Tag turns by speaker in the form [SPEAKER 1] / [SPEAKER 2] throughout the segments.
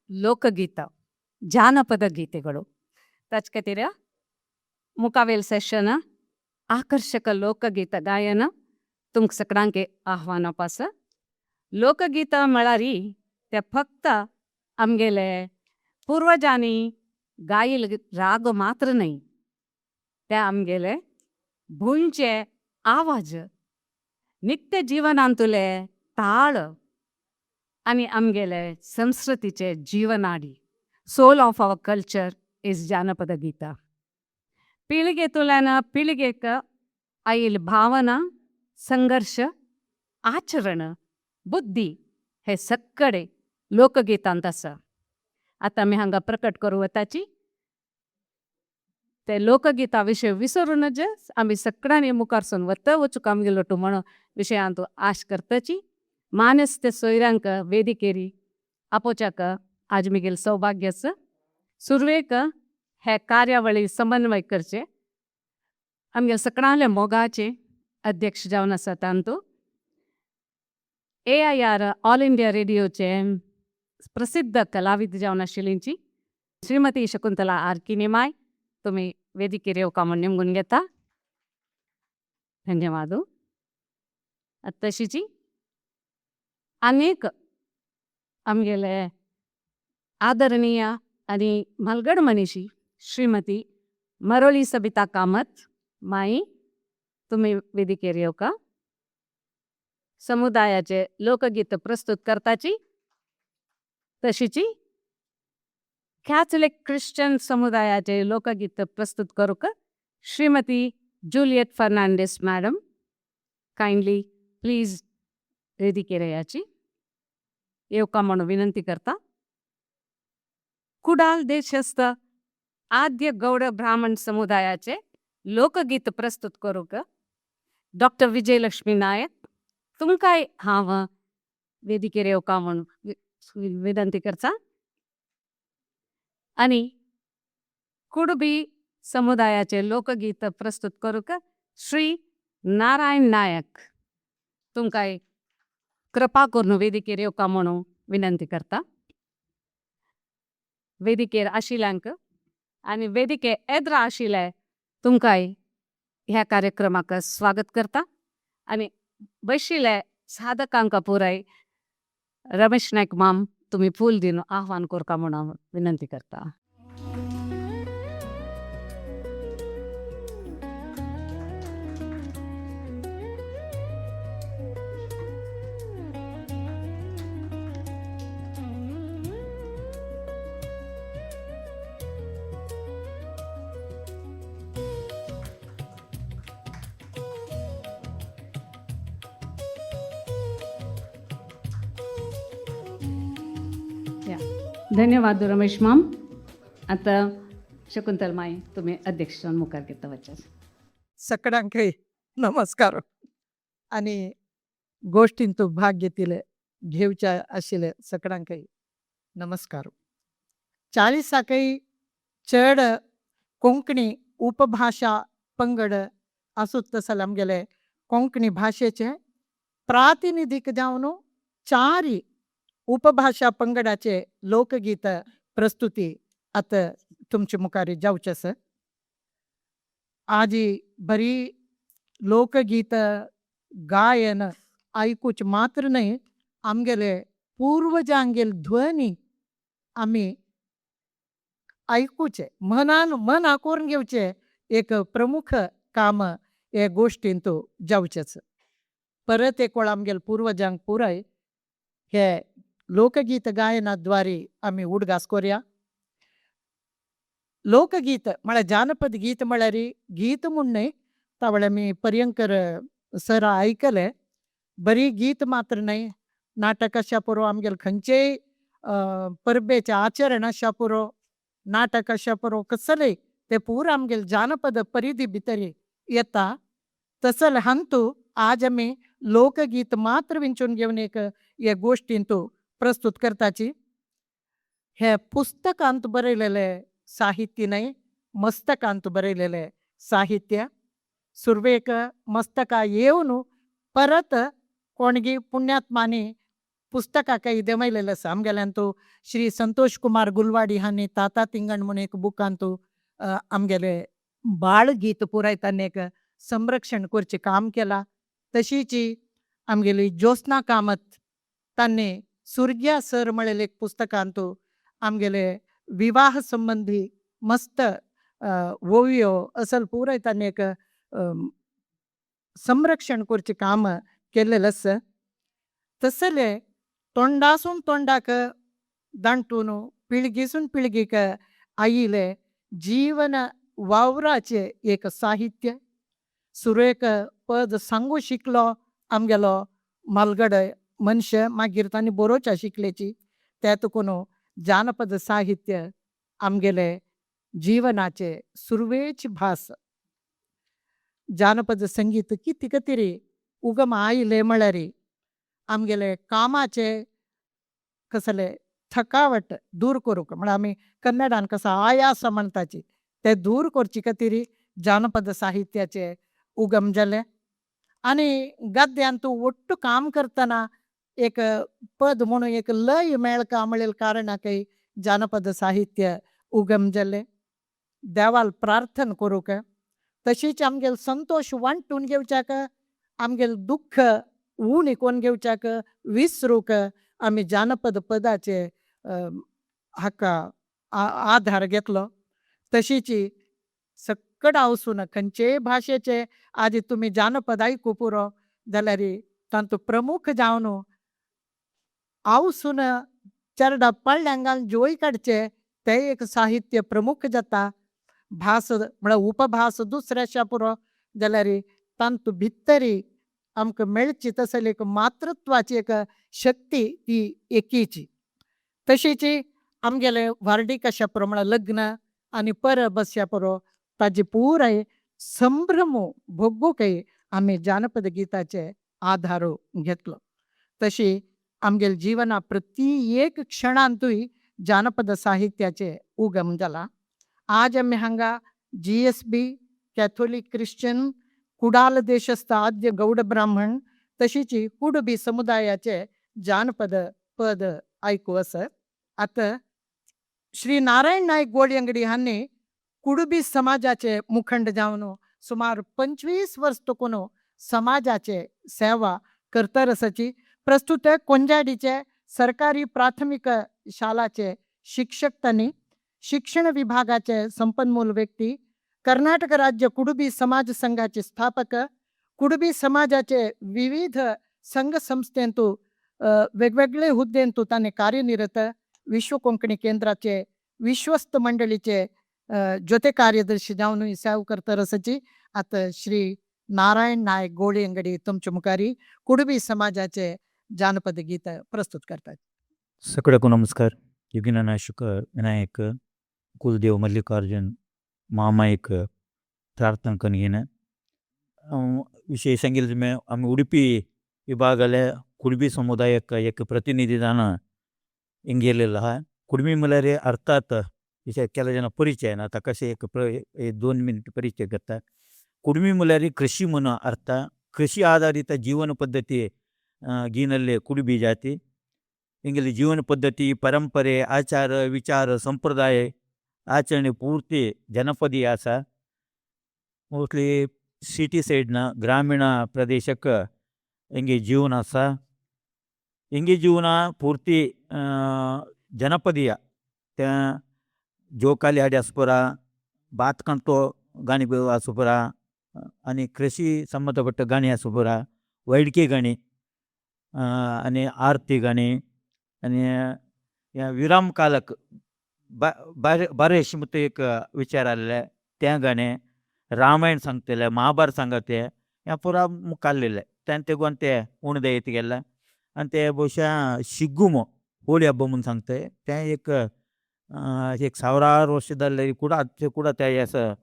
[SPEAKER 1] ಲೋಕಗೀತ, ಜಾನಪದ ಗೀತೆಗಳು. ತಚ್ಕತಿರ मुकावेल सेशन आकर्षक लोकगीत गायन तुमक सकडांके आव्हान पास. लोकगीत म्हळ्यार ते फक्त आमगेले पूर्वजांनी गायल राग मात्र न्हय, ते आमगेले भुंयचे आवाज, नित्य जिवनांतले ताळ आनी आमगेले संस्कृतीचे जीवनाडी. Soul of our culture is जानपद Gita. पिळगेतुल्यान पिळगेक आयल भावना, संघर्ष, आचरण, बुद्धी हे सगळे लोकगीतांत आसा. आतां आमी हांगा प्रकट करूं वताची ते लोकगीता विशय विसरूं नज. आमी सगळ्यांनी मुखार सून वता वचूंक आमगेलो म्हण विशयांत आश करताची. मानेस्त सोयऱ्यांक वेदिकेरी आपोवच्याक आज मिगेल सौभाग्य आसा. सुरवेक हे कार्यावळी समन्वय करचे आमगे सगळ्यांले मोगाचे अध्यक्ष जावन आसा तांतू AIR all India रेडियोचे प्रसिद्ध कलाविद जावन आशिल्लींची श्रीमती शकुंतला आर किनीमाय, तुमी वेदिकेर येवका म्हूण निमगून घेता. धन्यवाद. तशीची अनेक आमगेले आदरणीय आनी म्हालगड मनीशी श्रीमती मरोली सबिता कामत माई, तुमी वेदिकेर येवका. समुदायाचे लोकगीत प्रस्तुत करताची. तशीची कॅथलिक क्रिश्चन समुदायाचे लोकगीत प्रस्तुत करूक Shrimati Juliet Fernandes madam, kindly please वेदिकेर येयाची, येवका म्हणून विनंती करता. कुडाल देशस्थ आद्य गौड ब्राह्मण समुदायाचे लोकगीत प्रस्तुत करूक डॉक्टर विजयलक्ष्मी नायक, तुमकांय हांव वेदिकेर येवका म्हूण विनंती करता. आनी कुडबी समुदायाचे लोकगीत प्रस्तुत करूक श्री नारायण नायक, तुमकांय कृपा करून वेदिकेर येवका म्हणून विनंती करता. वेदिकेर आशिल्ल्यांक आनी वेदिके एद्रा आशिल्ले तुमकांय ह्या कार्यक्रमाक स्वागत करता. आनी बशिल्ले साधकांक पुराय रमेश नायक माम तुमी फूल दिवन आव्हान करता म्हूण हांव विनंती करता. धन्यवाद रमेश माम. आता शकुंतल माई, तुम्ही अध्यक्ष मुखार घेता वचात.
[SPEAKER 2] सगळ्यांकय नमस्कार आनी गोष्टींतू भाग घेतिले घेवच्या आशिल्ले सगळ्यांकय नमस्कार. 40 चड कोंकणी उपभाशा पंगड आसूत तसले आमगेले कोंकणी भाशेचे प्रातिनिधीक जावन 4 उपभाशा पंगडाचे लोकगीत प्रस्तुती आतां तुमचे मुखार जावचें आसा. आजी बरी लोकगीत गायन आयकूच मात्र न्हय, आमगेले पूर्वजांगेल ध्वनी आमी आयकूचे, मनान मन आकोरून घेवचे एक प्रमुख काम हे गोष्टींतू जावचेच. परत एक वेळ आमगेले पूर्वजांक पुराय हे लोकगीत गायनाद्वारे आमी उडगास कोरया. लोकगीत म्हळ्यार जानपद गीत म्हळ्यार गीत म्हूण न्हय, तावळ आमी पर्यंकर सरा आयकले बरी गीत मात्र न्हय, नाटक आशा पुरो आमगेले खंयचेय परबेचें आचरण आशा पुरो, नाटक आशा पुरो, कसलेय ते पुरा आमगेले जानपद परिधी भितर येता. तसले हांतू आज आमी लोकगीत मात्र विंचून घेवन एक हे गोष्टींतू प्रस्तुत करताची. हे पुस्तकांत बरयलेले साहित्य न्हय, मस्तकांत बरयलेले साहित्य. सुरवेक मस्तका येवन परत कोणगी पुण्यात्मानी पुस्तकाक देमयलेलें आसा. आमगेल्यान श्री संतोष कुमार गुलवाडी हांणी ताता तिंगण म्हूण एक बुकांतू आमगेले बाळ गीत पुराय तांणी एक संरक्षण करचें काम केलां. तशीच आमगेली ज्योत्स्ना कामत तांणी सुर्ग्या सर म्हळेले एक पुस्तकांतू आमगेले विवाह संबंधी मस्त ओवियो असल पुराय तांणी एक संरक्षण करचें काम केल्लेलें आसा. तसले तोंडासून तोंडाक दांटून पिळगीसून पिळगीक आयिल्ले जीवन वावराचे एक साहित्य. सुरेक पद सांगू शिकलो आमगेलो म्हालगडे मनशे, मागीर तांणी बरोवच्या शिकलेची. ते तुकून जानपद साहित्य आमगेले जिवनाचे सुरवेची भास. जानपद संगीत कितें कितें उगम आयले म्हळ्यार आमगेले कामाचे कसले थकावट दूर करूंक, म्हळ्यार आमी कन्नडान कसो आयास म्हणटाची ते दूर करचे खातीर जानपद साहित्याचे उगम जालें. आनी गद्यांत ಒಟ್ಟು काम करतना एक पद म्हणून एक लय मेळका म्हळ्ळे कारणाकय जानपद साहित्य उगम जालें. देवाल प्रार्थना करूंक, तशीच आमगेले संतोश वांटून घेवच्याक, आमगेले दुख्ख उणें करून घेवच्याक, विसरूंक आमी जानपद पदाचे हाका आधार घेतलो. तशीच सक्कड वचून खंयचेय भाशेचे आदी तुमी जानपद आयकूं पुरो जाल्यार तातूंत प्रमुख जावन आवसून चेरडा पाळण्यांक जोय काडचे ते एक साहित्य प्रमुख जाता. भास म्हळ्यार उपभास दुसऱ्याच्या पुरो जाल्यार तातूंत भितरी आमकां मेळची तसली एक मातृत्वाची एक शक्ती ती एकीची. तशीच आमगेले व्हार्डीक अशा पुरो म्हळ्यार लग्न आनी परब आसच्या पुरो ताजी पुराय संभ्रम भोगूंकय आमी जानपद गीताचे आधार घेतलो. तशी आमगेले जिवना प्रति एक क्षणांतूय जानपद साहित्याचे उगम जाला. आज आमी हांगा GSB Catholic Christian Kudal Deshastha आद्य गौड ब्राह्मण तशीच कुडबी समुदायाचे जानपद पद आयकू आसा. आतां श्री नारायण नायक गोळियंगडी हांणी कुडबी समाजाचे मुखंड जावन सुमार 25 वर्स तकून समाजाचे सेवा करतर आसाची. प्रस्तुत कोंजाडीचे सरकारी प्राथमिक शालाचे शिक्षक तांणी शिक्षण विभागाचे संपन्मूल व्यक्ती, कर्नाटक राज्य कुडुबी समाज संघाचे स्थापक, कुडुबी समाजाचे विविध संघ संस्थेंतू वेगवेगळे हुद्देंतू तांणी कार्यनिरत, विश्व कोंकणी केंद्राचे विश्वस्त मंडळीचे जोते कार्यदर्शी जावन सेवा करतर आसाची. आतां श्री नारायण नायक गोळियंगडी तुमचे मुखारी कुडुबी समाजाचे जानपद गीत प्रस्तुत करतात.
[SPEAKER 3] सगळ्याकू नमस्कार. योगिना शुकर विनायक कुलदेव मल्लिकार्जुन मामायक प्रार्थना करून विशेष सांगितलं में आमी उडुपी विभागाले कुडबी समुदायक एक प्रतिनिधी जाण इंगेलेलो आहा. कुडबी म्हळ्यार अर्थात केला जन परिचय ना, ताका कशें एक 2 मिनिट परिचय करता. कुडमी म्हळ्यार कृषी म्हणून अर्थ, कृषी आधारित जीवन पद्धती गीनल्ले कुडबी जाती. इंगेली जीवन पद्धती परंपरे आचार विचार संप्रदाय आचरणे पूर्ती जनपदी आसा. मोस्टली सिटी सायडना ग्रामीण प्रदेशक इंगे जीवन आसा. इंगे जीवन पूर्ती जनपदीय त्या ಜೋಕಾಲಿ ಆಡಿ ಆಸುಪುರ, ಬಾತ್ ಕಂಟೋ ಗಾಣಿ ಆಸುಪುರ, आनी कृषी संबंदपट्ट गाणी आसुपुरा, वैडकी गाणी आनी आरती गाणी आनी ह्या विराम कालक बारेश मत एक विचार आसले तें गाणें, रामायण सांगतले, महाभारत सांगते, हें पुरा मुखाल्लेलें तें तेगून ते उणदे येत गेल्ले. आनी ते बहुशा शिगमो होळी हब्ब म्हूण सांगता तें एक एक ಸಾವಿರಾರು ವರ್ಷದಲ್ಲಿ ಕೂಡ ಅದು ಕೂಡ ते असं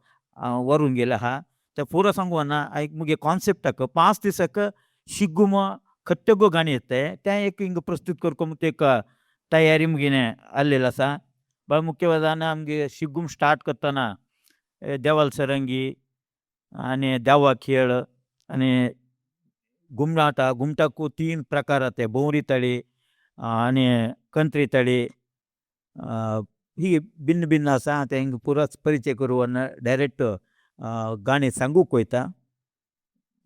[SPEAKER 3] वरून गेले आहा. ते पुरो सांगू ना एक मुगे कॉन्सेप्टाक 5 दिसाक शिगमो खट्टगो गाणी येता तें एक हिंगा प्रस्तुत करको म्हूण एक तयारी मुगेने आसलेली आसा. बा मुख्यवादान आमगे शिगम स्टार्ट करतना देवाल सरंगी आनी देवा खेळ आनी घुमटां, घुमटाकू 3 प्रकार आताय, भोंवरी तळी आनी कंत्री तळी ही भिन्न भिन्न आसा. तें हिंगा पुराच परिचय करून डायरेक्ट गाणी सांगूक वयता.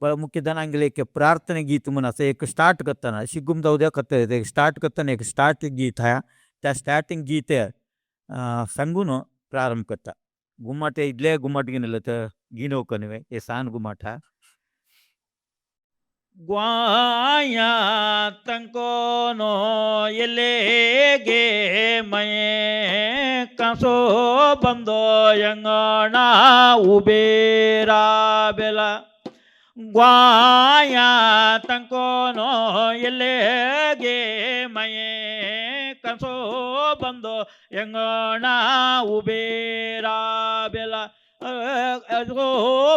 [SPEAKER 3] मुख्यतः आमगेलें एक प्रार्थना गीत म्हूण आसा, एक स्टार्ट करतना शिगम जावं द्या करता, एक स्टार्ट करतना एक स्टार्ट गीत आहा, त्या स्टार्टींग गीत सांगून प्रारंभ करता. गुम्मट इतले गुम्मट घेवन तर गिनोवक न्हय, हे सान गुम्मट आहा. ग्वाया तंकोनो एले गे मये कंसो बंदो यंगणा उबेरा बेला. ग्वाया तंकोनो एले गे मये कंसो बंदो यंगणा उबेरा बेला.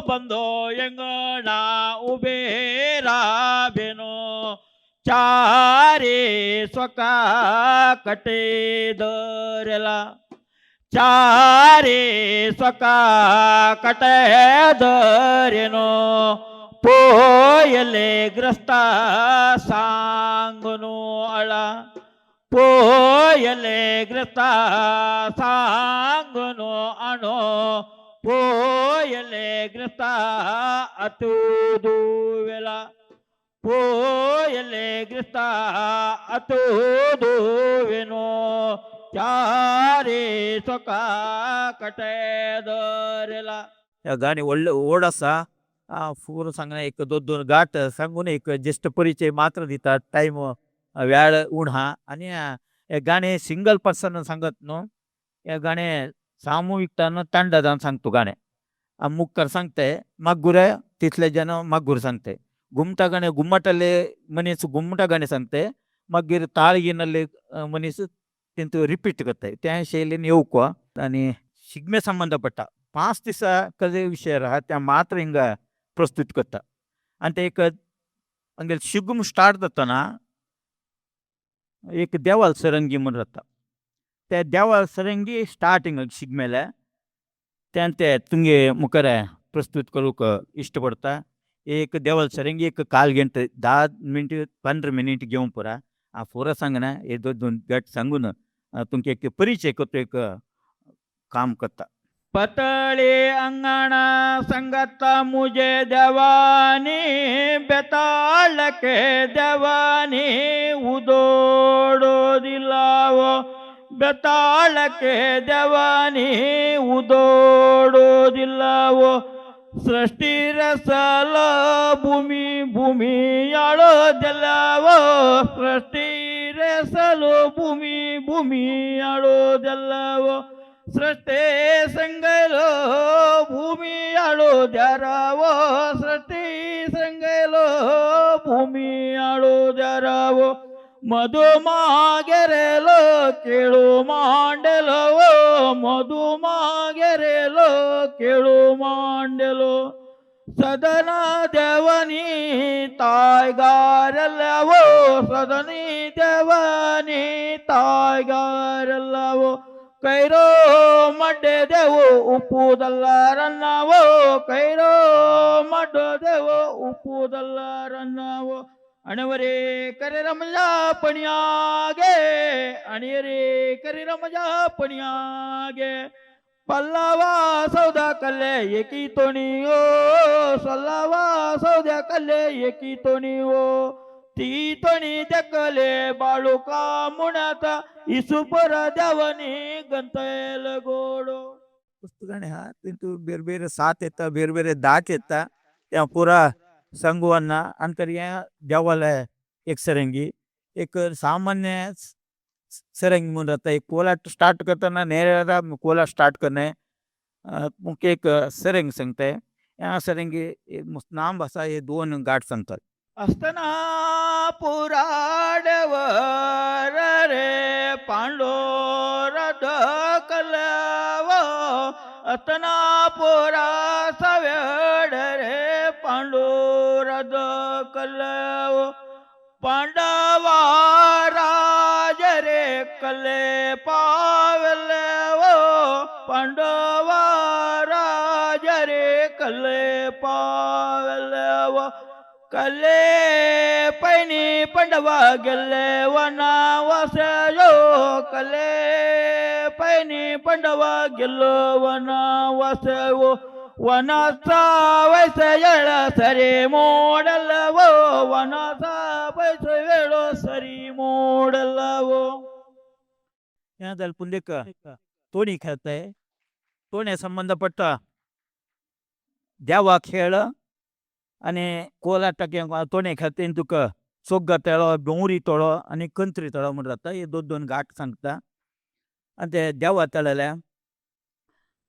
[SPEAKER 3] बंदो यंगणा उबेरा बेनो चारे स्वका कटे दरला. चारे स्वका कटे दरेनो पोयले ग्रस्ता सांगनो अळा. पोयले ग्रस्ता सांगनो अणो पोयले ग्रस्ता अतुदुवेला. पोयले ग्रस्ता अतुदुवेनो चारे स्वका कटे दरला. ह्या गाणी व्हडलें व्हड आसा, फुडें सांगना, एक दोन दोन गाट सांगून एक जस्ट परिचय मात्र दिता. टायम वेळ उण आहा. आनी हे गाणें सिंगल पर्सन सांगत न्हू, हे गाणें सामुहीकतान तांडादान सांगता गाणें. मुखार सांगते मागूर तितले जन मागूर सांगते. गुमटा गाणें गुम्मटले मनीस गुमटा गाणें सांगते, मागीर ताळगिनल्ले मनीस तेंतू रिपीट करताय त्या शैलीन येवक. आनी शिगमे संबंद पडटा 5 दिसा कदे विशय आहा त्या मात्र हिंगा प्रस्तुत करता. आनी ते एक आमगेले शिगम स्टार्ट जातना एक देवाल सरंगी म्हूण जाता, त्या देवाल सरंगी स्टार्टींग शिगमेले त्यान ते तुमगे मुखार प्रस्तुत करूंक इश्ट पडटा. एक देवाल सरंगी एक काल घेवन 10 मिनट 15 मिनट घेवन पुरा हांव पुरो सांगना, हे दोन दोन गट सांगून तुमकां एक परिचय करता, एक काम करता. पतळे अंगणा संगत मुझे देवानी बेताळके देवानी उदोडो दिलावो. बेताळके देवानी उदोडो दिलावो. सृष्टी रसल भूमी भूमी आळो दिलावो. सृष्टी रसल भूमी भूमी आळो दिलावो. सृष्टी संगलो भूमी आळो द्यारावो. सृष्टी संगलो भूमी आळो द्यारावो. मधु मागेरेलो केळू मांडलो. मधु मागेरेलो केळू मांडलो. सदना देवनी तायगारलवो. सदनी देवनी तायगारलवो. कैरो मड्डे देवो उप्पुदल्लारन्नावो. कैरो मड्डो देवो उप्पुदल्लारन्नावो. अणवरे करे रमजा पणियागे. अणियरे करे रमजा पणियागे. पल्लावा सौदा कल्ले एकी तोणियो. सल्लावा सौदा कल्ले एकी तोणियो. ती तोणी देखले बाळुका मुणात इसुपर देवनी गंतयल गोडो. पुस्तकाने हा तिंतू ಬೇರೆ ಬೇರೆ ಸಾತ್ येता, ಬೇರೆ ಬೇರೆ दाट येता, त्या पुरा सांगुवाना. अंतर या देवाला एक सरंगी एक सामान्य सरंगी म्हणून जाता. एक कोलाट स्टार्ट करताना नेरा कोलाट स्टार्ट करणे मुख्य एक सरंगी सांगते. ह्या सरंगी नाम आसा, हे दोन गाठ सांगतात. असतना पुराडवर रे पांडोर कलव. असतना पुरा सवेड रे पांडोर कलव. पांडवा राज रे कले पावलव. पांडवा राज रे कले पावलव. कले पैनी पंड पंडव गेले वनवासयो कले पैनी पंडव गेलो वनवासयो वनसा वैसयळ सरी मोडलवो वनसा वैसयळो सरी मोडलवो. ह्या जाल्यार पुंडेक तोणी खेळताय. तोण्या संबंदपट्ट देवा खेळ आनी कोलाटके तोणे खेळता. तुका सोग्गा तळो, डोंगरी तळो आनी कंत्री तळो म्हण जाता. हे दोन दोन घाट सांगता आनी ते देवा तळले.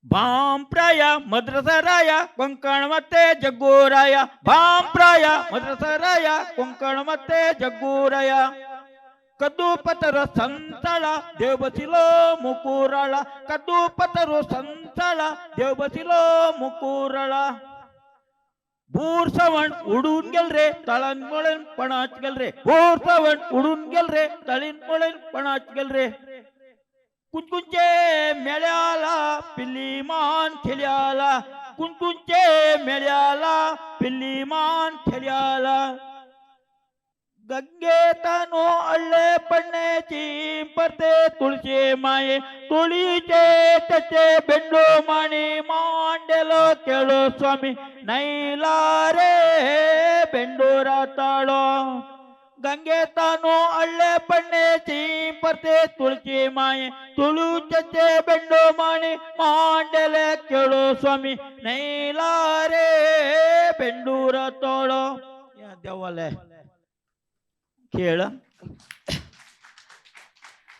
[SPEAKER 3] ಬಾಂಪ್ರಾಯ ಮದ್ರಸರಾಯ ಕೊಂಕಣ ಮತ್ತೆ ಜಗ್ಗೂರಾಯ, ಬಾಂಪ್ರಾಯ ಮದ್ರಸರಾಯ ಕೊಂಕಣ ಮತ್ತೆ ಜಗ್ಗೂರಾಯ. ಕದ್ದು ಪತರ ಸಂತಳ ದೇವಸಿಲೋ ಮುಕುರಳ, ಕದ್ದು ಪತರು ಸಂತಳ ದೇವಸಿಲೋ ಮುಕುರಳ. भूरसवण उडून गेल रे तळण मळण पणाच गेल रे, भूरसवण उडून गेल रे तळीन मळण पणाच गेल रे. कुंकुंचे मेळ्याला पिल्ली मान खेळ्याला, कुंकुंचे मेळ्याला पिल्ली मान खेळ्याला. गंगेतनो अಳ್ळे पडणे चिंपते तुळशी माये, तुळीचे त्याचे बेंडो माणी मांडेलो केळो स्वामी नैला रे बेंडोरा ताळो. गंगेतानो अಳ್ळे पडणे चिंपते तुळशी माये, तुळूचे बेंडो माणी मांडेले केळो स्वामी नैला रे बेंडूर तोळो. या देवाले खेळ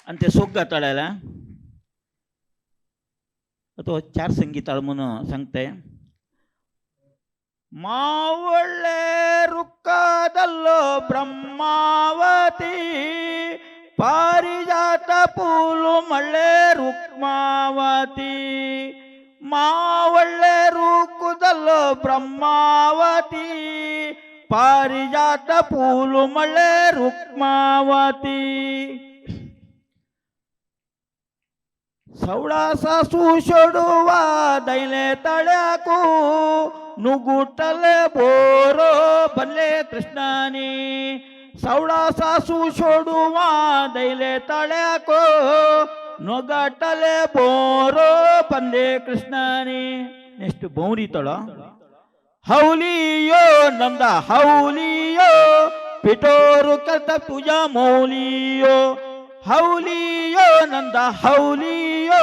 [SPEAKER 3] आणि ते सोग्गा तळायला तो चार संगीताळ म्हणून सांगताय. मावळ्ळे रुक्कादल्लो ब्रह्मावती, पारिजात पूಲು ಮಳ್ಳೆ ರುಕ್ಮಾವತಿ. ಮಾವಳ್ಳೆ ರೂಕುದಲ್ಲೋ ಬ್ರಹ್ಮಾವತಿ, ಪಾರಿಜಾತ ಪೂಲು ಮಳ್ಳೆ ರುಕ್ಮಾವತಿ. सवळा सासू शोडुवा दैले तळ्याकू, नुगुटले बोरो बनले कृष्णानी. सवळा सासू शोडुवा दैले तळ्याको, नुगटले बोरो बनले कृष्णानी. नेक्स्ट भोवरी तळ. हौलियो नंदा हौलियो, पिटोरू करता तुझ्या मौलियो. हौलियो नंदा हौलियो,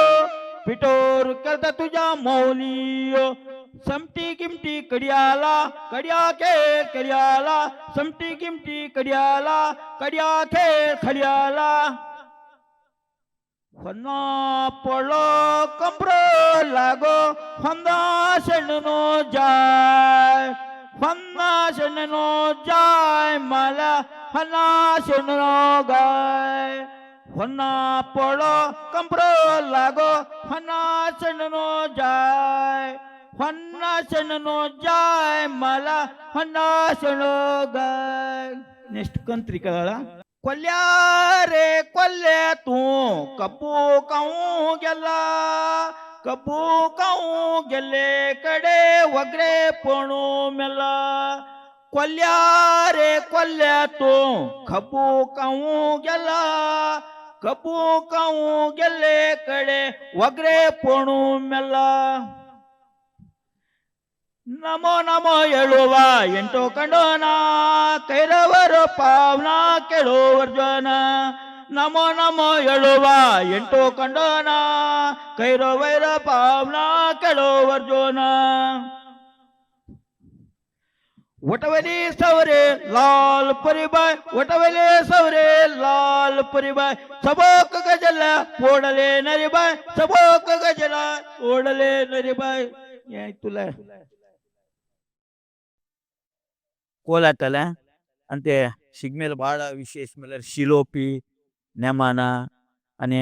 [SPEAKER 3] पिटोर करता तुझ्या मौलियो. समटी किमटी कडियाला, कडिया खेळ कडियाला. समटी किमटी कडियाला, कडिया खेळ खडियाला. फन्ना पळो कंबरो लागो, फंदा शरणो जाय. फन्ना शरणो जाय मला, फन्ना शरणो गाय. फन्ना पळो कंबरो लागो, फन्ना शरणो जाय. फन्ना शरणो जाय मला, फन्ना शरणो गाय. नेक्स्ट कंत्री कळा. कोल्या रे कोल्या तू कब्बू काऊ गेला, कब्बू काऊ गेले कडे वगरे पणू मेला. कोल्या रे कोल्या तू खब्बू काऊ गेला, कब्बू काऊ गेले कडे वगरे पणू मेला. ನಮೋ ನಮೋ ಹೇಳುವ ಎಂಟು ಕಂಡೋನ, ಕೈರವರು ಪಾವನ ಕೇಳುವ ಅರ್ಜುನ. ನಮೋ ನಮೋ ಹೇಳುವ ಎಂಟು ಕಂಡೋನ, ಕೈರವೈರ ಪಾವನ ಕೇಳುವ ಅರ್ಜುನ. वटवली सवरे लाल परिबाय, वटवले सवरे लाल परिबाय. सबोक गजला ओढले नरिबाय, सबोक गजला ओढले नरिबाय. या तुला
[SPEAKER 4] ಕೋಲಾಟಲ ಅಂತೆ ಶಿಗ್ಮೇಲೆ ಭಾಳ ವಿಶೇಷ म्हणल्यार शिलोपी नेमाना आनी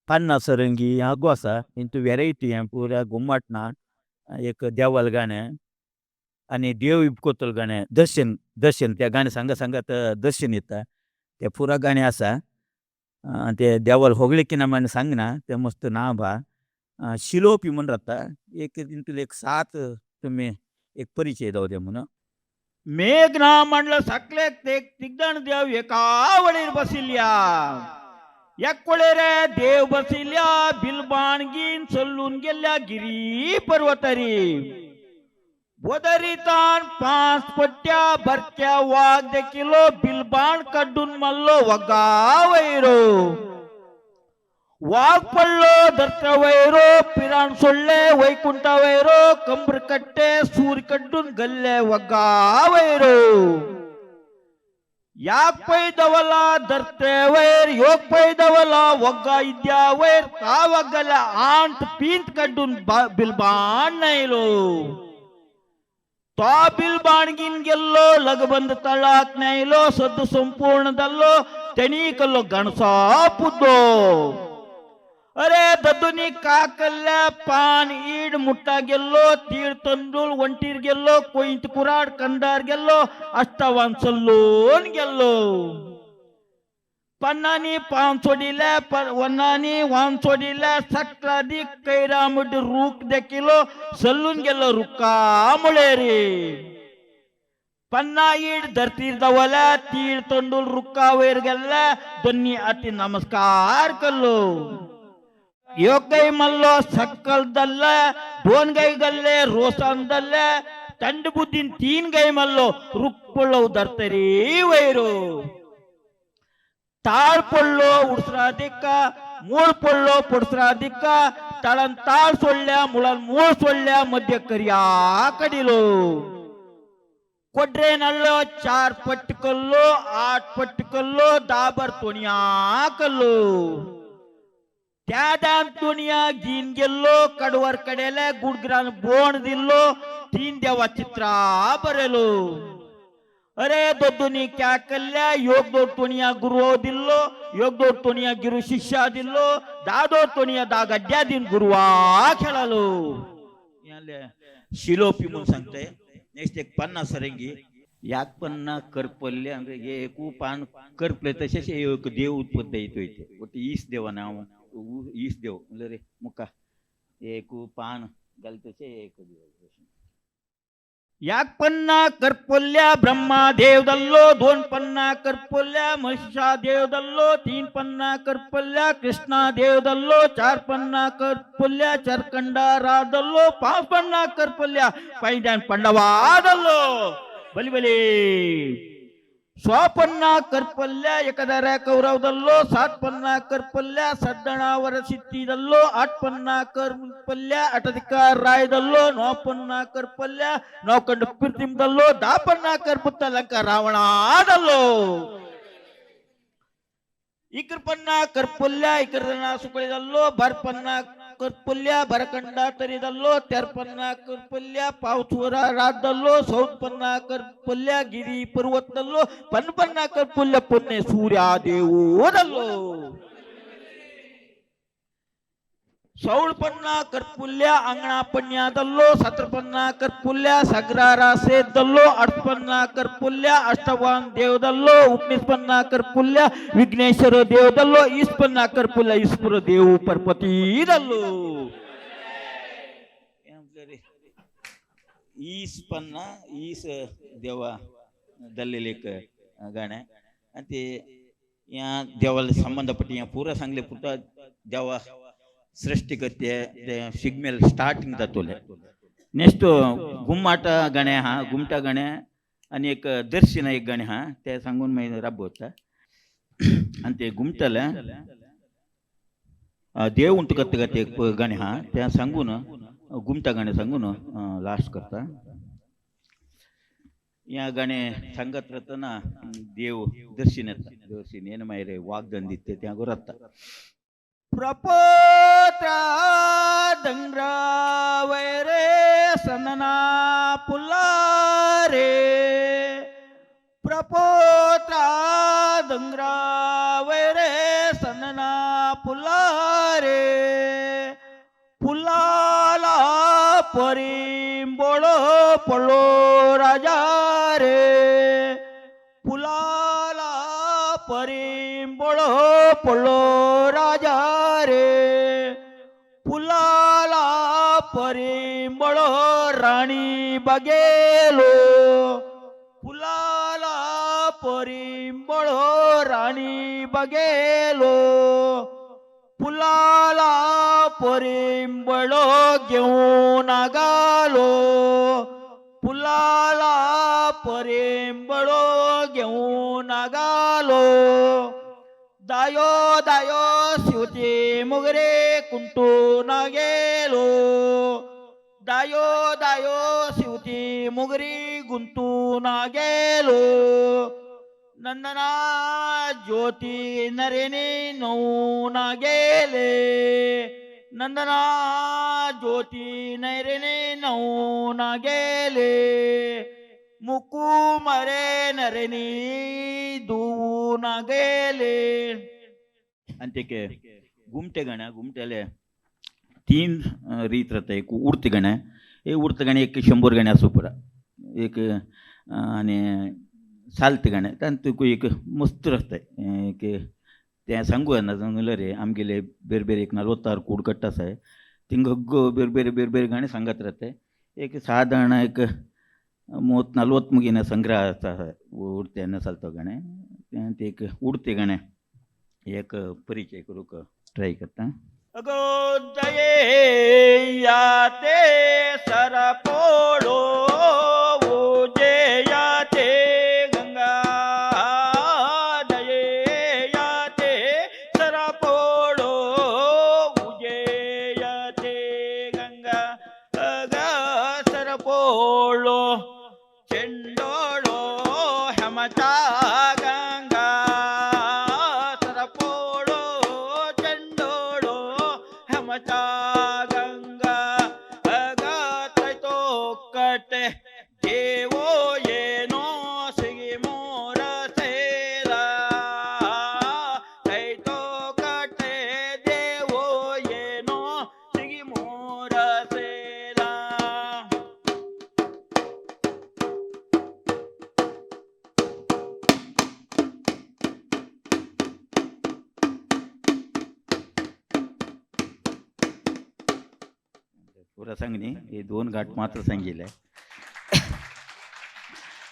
[SPEAKER 4] पन्ना सरंगी हागो आसा. इंतू वेरायटी हें पुरा घुमट ना एक देवाल गाणें आनी देव इपकोतल गाणें दर्शन दर्शन त्या गाणें सांगा सांगात दर्शन येता ते पुरा गाणें आसा. ते देवाल होगळे ना मागीर सांगना तें मस्त नांव बा शिलोपी म्हूण जाता एक तितूंतले एक सात तुमी एक परिचय जावं म्हणून. मेघना म्हणलं सकले ते तिगदण देव एका वळीर बसिल्या एकवळेरे देव बसिल्या बिलबाणगीन चल्लून गेल्या गिरी पर्वतरी बोदरीतान 5 पट्ट्या बरक्या वाघ देखिलो बिलबाण काढून मल्लो वगा वैरो वाघ पडलो दर्त वैरो पिराण सोडले वैकुंठ वैरो कंबर कट्टे सूर कड्डून गल्ले वगा वैरो याक पै दवला दर्ते वैर योग पै दवला वग्गा इद्या वैर ता वग्गला आंट पींत कड्डून बिलबाण नायलो तो बिलबाणगीन गेल्लो लगबंद तळाक नायलो सद्द संपूर्ण दल्लो तेणी कल्लो गणसा पुद्दो अरे दद्दुनी काकल्ल्या पान ಈಡ್ ಮುಟ್ಟ ಗೆಲ್ಲೋ ತೀಳ್ ತಂದೂಳ್ ಒಂಟೀರ್ ಗೆಲ್ಲೋ ಕೊಯ್ತ್ ಕುರಾಡ್ ಕಂದಾರ್ ಗೆಲ್ಲೋ ಅಷ್ಟವಾನ್ ಸಲ್ಲೋನ್ ಗೆಲ್ಲೋ पन्नानी पान सोडिले वन्नानी वान सोडिले सकलादी कैरामुड रूक देखिलो सल्लून गेलो रुका मुळेरी पन्ना ಈಡ್ धरतीर दवल्या तीळ तंडूल रुक्का वयर गेल्ले दोन्ही अति नमस्कार कल्लो एक गाई मल्लो सक्कल दल्ले दोन गाई गल्ले रोसान दल्ले ತಂಡ ಬುದ್ಧಿನ್ 3 ಗೈ ಮಲ್ಲೋ ರುಕ್ಕುಳ್ಳವು ದರ್ತರಿ ವೈರು ತಾಳ್ ಪೊಳ್ಳೋ ಉಡ್ಸ್ರಾ ದಿಕ್ಕ ಮೂಳ್ ಪೊಳ್ಳೋ ಪೊಡ್ಸ್ರಾ ದಿಕ್ಕ ತಳನ್ ತಾಳ್ ಸೊಳ್ಳ್ಯ ಮುಳನ್ ಮೂಳ್ ಸೊಳ್ಳ್ಯ ಮಧ್ಯ ಕರಿಯಾ ಕಡಿಲು ಕೊಡ್ರೆ ನಲ್ಲೋ 4 ಪಟ್ಟಿಕಲ್ಲು 8 ಪಟ್ಟಿಕಲ್ಲು ದಾಬರ್ ತುಣಿಯಾ ಕಲ್ಲು त्यादान दुनिया गीन गेल्लो कडवर कडेले गुडग्रान बोण दिल्लो तीन देवा चित्र बरेलो अरे दोद्दुनी क्या कल्ल्या योग दो तुनिया गुरु दिल्लो योग दो तुनिया गिरु शिष्य दिल्लो दादो तुनिया दा गड्ड्या दिन गुरुवा खेळालो
[SPEAKER 3] शिलोपी म्हणून सांगते. नेक्स्ट एक पन्नास सरंगी याक पन्ना करपल्ले ಅಂದ್ರೆ ಏಕು पान करपले तशें एक देव उत्पत्ती येतो इथे ಒಟ್ಟು ಈಸ್ ದೇವ ನಾವು ಈಸ್ ದೇव म्हणजे मुका एक पान घालतशे एक देव.
[SPEAKER 4] याक पन्ना करपोल्या ब्रह्मा देव दल्लो 2 पन्ना करपोल्या महिषा देव दल्लो 3 पन्ना करपोल्या कृष्णा देव दल्लो 4 पन्ना करपोल्या चरकंडा रा दल्लो 5 पन्ना करपोल्या पैंजान पंडवा दल्लो बली बली स्वपन्ना करपल्ल्या एकादाऱ्या कौरव दल्लो 7 पन्ना करपल्ल्या सद्दणावर सिद्धी दल्लो 8 पन्ना करपल्ल्या अटधिकार राय दल्लो 9 पन्ना करपल्ल्या नौकंड पृथ्वी दल्लो 10 पन्ना करपुत्त लंका रावणा दल्लो इकर पन्ना करपल्ल्या इकरना सुकळी दल्लो भर पन्ना करपल्ल्या भरकंडा तरी दल्लो तेर पन्ना करपल्ल्या पावसुरा रात दल्लो सौत पन्ना करपल्ल्या गिरी पर्वत दल्लो पन पन्ना करपल्ल्या पुण्य सूर्या देव दल्लो सौळ पन्ना करपुल्ल्या अंगणा पन्या दल्लो 17 पन्ना करपुल्ल्या सगरारा से दल्लो 8 पन्ना करपुल्ल्या अष्टवान देव दल्लो 19 पन्ना करपुल्ल्या विघ्नेश्वर देव दल्लो 20 पन्ना करपुल्ल्या ईश्वर देव परपती दल्लो.
[SPEAKER 3] ईस पन्ना ईस देवा दल्लेले एक गाणं आणि ते या देवाला संबंधपट्टी या पुरा सांगले पुरता देवा सृष्टिकर्ते ते शिगमेल स्टार्टिंग जातोले. नेक्स्ट गुम्माट गाणे हा गुमटा गाणे आणि एक दर्शन एक गाणे हा ते सांगून मागीर राबोता. आणि ते गुमटले देव उंट करता का ते एक गाणे हा ते सांगून गुमटा गाणे सांगून लास्ट करता. या गाणे सांगत राहताना देव दर्शन येता दर्शन येणं मागीर वागदन दिता त्या गोराता.
[SPEAKER 4] प्रपोत्रा दंग्रावैरे सनना पुल्लारे प्रपोत्रा दंग्रावैरे सनना पुल्लारे पुल्लाला परिंबोळो पळो राजा रे पुलाला परिंबोळो पळो राजा रे पुलाला परिंबळो राणी बगेलो परिंबळो राणी बगेलो फुलाला परिंबळो घेऊन गालो फुलाला परिंबळो घेऊन गालो दायो दायो शिवती मुगरे कुंटून गेलो दायो दायो शिवती मुगरी गुंतून गेलो नंदना ज्योती नरेने नऊन गेले नंदना ज्योती नरेने नऊन गेले मुकुमरे नरेनी दुवून गेले.
[SPEAKER 3] आणि ते गुमटे गाण्या गुमट्याले तीन रीत राहता. एक उडते गाणं, एक उडतं गाणं एक 100 गाणं असो पुरा एक आणि सालते गाणं तांतून तुका एक मस्त रस्ता एक तें सांगू येना सांगलें रे आमगेले बेर बेर एक 46 कूड कट्ट आसाय थिंग हग्गो बेर बेर बेर बेर गाणें सांगत राहताय. एक सादारण एक 30 40 मुगीन संग्रह आसा उडते सालतो गाणें तें एक उडते गाणें एक परिचय करूंक ट्राय करता.
[SPEAKER 4] अगो दये सरपोळो उजयाते गंगा दये सरपोळो उजयाते गंगा अग सरपोळो चेंडोळो हेमचा गंगा सरपोळो चेंडोळो हेमचा गंगा अग तैतो कटे देवो येनो सिगी मोर सेला तैतो कटे देवो येनो सिगी मोर सेला.
[SPEAKER 3] पुरा सांगणी हे 2 घाट मात्र सांगितले.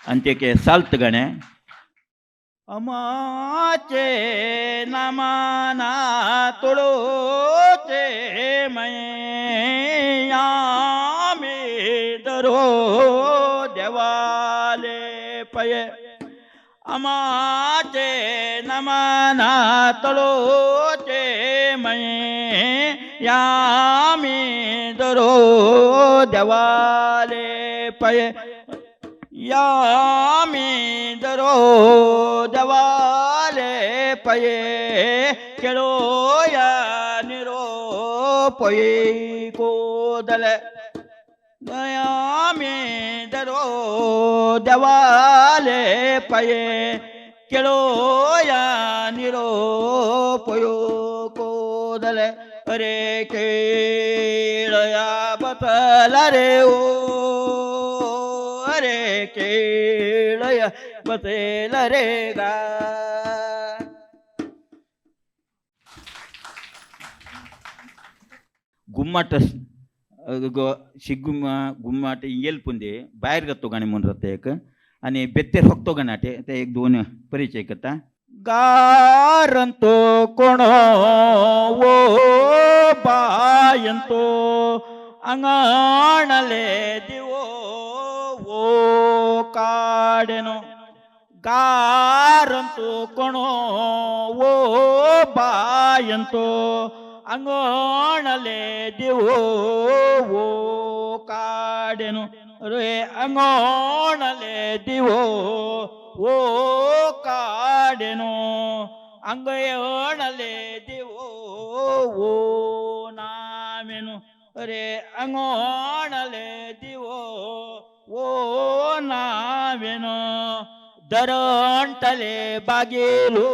[SPEAKER 3] आणि ते साल्त गाणें
[SPEAKER 4] अमाचे नमाना तुळोचे मयामी दरो देवाले पये अमाचे नमाना तळोचे मयामी दरो देवाले पये यामी दरो देवाले पये खेळोया निरो पये कोदल दयामी दरो देवाले पये खेळोया निरो पयो कोदल अरे खेळया बसला रे ओ अरे खेळया बसेल रे गा.
[SPEAKER 3] गुम्माट शिगुम्मा गुम्माट येल पुंदे बाहेर गतो गाणे म्हणून राहता एक आणि बेत्तेर फक्तो गाणाटे ते एक 2 परिचय करता.
[SPEAKER 4] गारंतो कोणो ओ बायंतो अंगणले दिवो ओ काडेनो गारंतो कोणो ओ बायंतो अंगणले दिवो ओ काडेनो रे अंगणले दिवो ओ काडेनो अंगणले दिवो ओ नामेनो रे अंगणले दिवो ओ नावेनो दरंटले बागेलो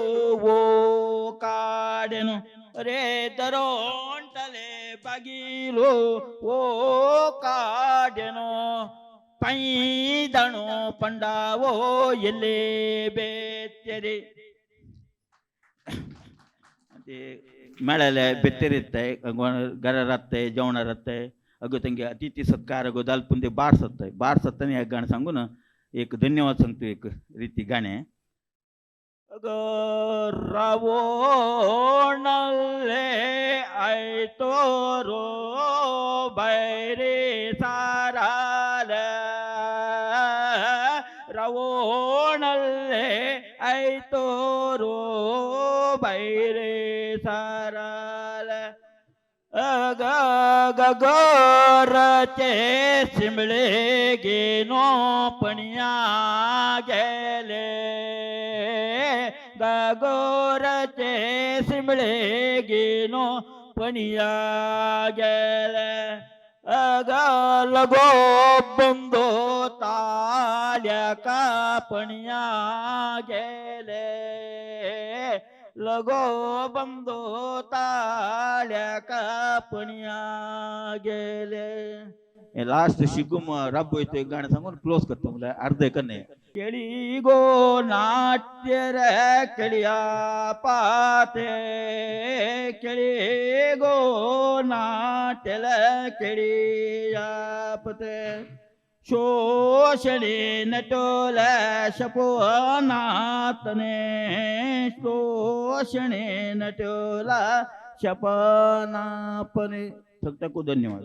[SPEAKER 4] ओ काडेनो रे दरंटले बागेलो ओ काडेनो पैदणो पंडावो एले बेतेरे.
[SPEAKER 3] ते मेळाले बेत्तेर येताय घरा राहताय जेवणा राहताय अगो तेंगे अतिथी सत्कार अगो दालपुंदे बार सत्ताय बार सत्ताने एक गाणं सांगू ना एक धन्यवाद सांगतो एक रीती गाणें.
[SPEAKER 4] ರವೋಣಲ್ಲೇ ಐತೋರೋ ಬೈರಿ ಸಾರಾಲ ರವೋಣಲ್ಲೇ ಐತೋರೋ ಬೈರಿ ಸಾರಾಲ ಗಗೋರಚೆ ಸಿಂಬಳಿಗೇನೋ ಪಣಿಯ गेले गगोरचे सिमळे गेनो पणिया गेले अग लगो बंदो ताल्या का पणिया गेले लगो बंदो ताल्या का पणिया गेले. लास्ट शिगुम राबो येतो एक गाणं सांगून क्लोज करतो मला अर्ध एक नाही. केळी गो नाट्य रे केळिया पाते केळी गो नाट्यल केळिया पते शोषणे नटोल शपोनातने शोषणे नटोला शपनापने. फक्त धन्यवाद.